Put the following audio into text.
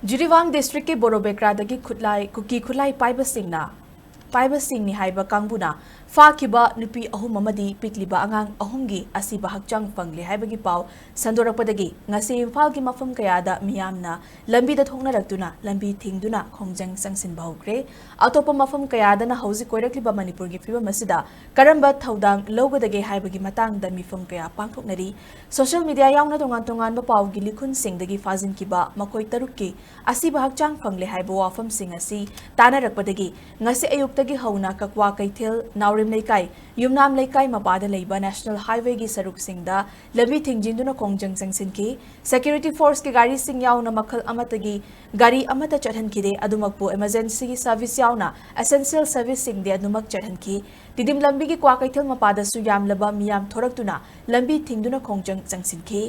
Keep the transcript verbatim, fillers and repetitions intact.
ꯖꯤꯔꯤꯕꯥꯝ ꯗꯤꯁꯇ꯭ꯔꯤꯛꯀꯤ ꯕꯣꯔꯣꯕꯦꯀ꯭ꯔꯥꯗꯒꯤ ꯈꯨꯠꯂꯥꯏ, ꯀꯨꯀꯤ ꯈꯨꯠꯂꯥꯏ ꯄꯥꯏꯕꯁꯤꯡꯅ, ꯄꯥꯏꯕꯁꯤꯡꯅꯤ ꯍꯥꯏꯕ ꯀꯥꯡꯕꯨꯅ ꯐꯥꯈꯤꯕ ꯅꯨꯄꯤ ꯑꯍꯨꯝ ꯑꯃꯗꯤ ꯄꯤꯛꯂꯤꯕ ꯑꯉꯥꯡ ꯑꯍꯨꯝꯒꯤ ꯑꯁꯤꯕ ꯍꯛꯆꯥꯡ ꯐꯪꯂꯦ ꯍꯥꯏꯕꯒꯤ ꯄꯥꯎ ꯁꯟꯗꯣꯔꯛꯄꯗꯒꯤ ꯉꯁꯤ ꯏꯝꯐꯥꯜꯒꯤ ꯃꯐꯝ ꯀꯌꯥꯗ ꯃꯤꯌꯥꯝꯅ ꯂꯝꯕꯤꯗ ꯊꯣꯛꯅꯔꯛꯇꯨꯅ ꯂꯝꯕꯤ ꯊꯤꯡꯗꯨꯅ ꯈꯣꯡꯖꯪ ꯆꯪꯁꯤꯟꯕ ꯍꯧꯈ꯭ꯔꯦ꯫ ꯑꯇꯣꯞꯄ ꯃꯐꯝ ꯀꯌꯥꯗꯅ ꯍꯧꯖꯤꯛ ꯀꯣꯏꯔꯛꯂꯤꯕ ꯃꯅꯤꯄꯨꯔꯒꯤ ꯐꯤꯕꯝ ꯑꯁꯤꯗ ꯀꯔꯝꯕ ꯊꯧꯗꯥꯡ ꯂꯧꯒꯗꯒꯦ ꯍꯥꯏꯕꯒꯤ ꯃꯇꯥꯡꯗ ꯃꯤꯐꯝ ꯀꯌꯥ ꯄꯥꯡꯊꯣꯛꯅꯔꯤ꯫ ꯁꯣꯁꯤꯌꯦꯜ ꯃꯤꯗꯤꯌꯥ ꯌꯥꯎꯅ ꯇꯣꯉꯥꯟ ꯇꯣꯉꯥꯟꯕ ꯄꯥꯎꯒꯤ ꯂꯤꯈꯨꯟꯁꯤꯡꯗꯒꯤ ꯐꯥꯖꯤꯟꯈꯤꯕ ꯃꯈꯣꯏ ꯇꯔꯨꯛꯀꯤ ꯑꯁꯤꯕ ꯍꯛꯆꯥꯡ ꯐꯪꯂꯦ ꯍꯥꯏꯕ ꯋꯥꯐꯝꯁꯤꯡ ꯑꯁꯤ ꯇꯥꯅꯔꯛꯄꯗꯒꯤ ꯉꯁꯤ ꯑꯌꯨꯛꯇꯒꯤ ꯍꯧꯅ ꯀꯛꯋꯥ ꯀꯩꯊꯦꯜ, ꯅꯥꯎꯔꯦꯝ ꯂꯩꯀꯥꯏ, ꯌꯨꯝꯅꯥꯝ ꯂꯩꯀꯥꯏ ꯃꯄꯥꯗ ꯂꯩꯕ ꯅꯦꯁꯅꯦꯜ ꯍꯥꯏꯋꯦꯒꯤ ꯁꯔꯨꯛꯁꯤꯡꯗ ꯂꯝꯕꯤ ꯊꯤꯡꯖꯤꯟꯗꯨꯅ ꯈꯣꯡꯖꯪ ꯆꯪꯁꯤꯟꯈꯤ꯫ ꯁꯦꯀ꯭ꯌꯨꯔꯤꯇꯤ ꯐꯣꯔꯁꯀꯤ ꯒꯥꯔꯤꯁꯤꯡ ꯌꯥꯎꯅ ꯃꯈꯜ ꯑꯃꯠꯇꯒꯤ ꯒꯥꯔꯤ ꯑꯃꯠꯇ ꯆꯠꯍꯟꯈꯤꯗꯦ꯫ ꯑꯗꯨꯃꯛꯄꯨ ꯏꯃꯔꯖꯦꯟꯁꯤꯒꯤ ꯁꯔꯚꯤꯁ ꯌꯥꯎꯅ ꯑꯦꯁꯦꯟꯁꯤꯌꯦꯜ ꯁꯔꯚꯤꯁꯁꯤꯡꯗꯤ ꯑꯗꯨꯃꯛ ꯆꯠꯍꯟꯈꯤ꯫ ꯇꯤꯗꯤꯝ ꯂꯝꯕꯤꯒꯤ ꯀ꯭ꯋꯥꯀꯩꯊꯦꯜ ꯃꯄꯥꯗꯁꯨ ꯌꯥꯝꯂꯕ ꯃꯤꯌꯥꯝ ꯊꯣꯔꯛꯇꯨꯅ ꯂꯝꯕꯤ ꯊꯤꯡꯗꯨꯅ ꯈꯣꯡꯖꯪ ꯆꯪꯁꯤꯟꯈꯤ꯫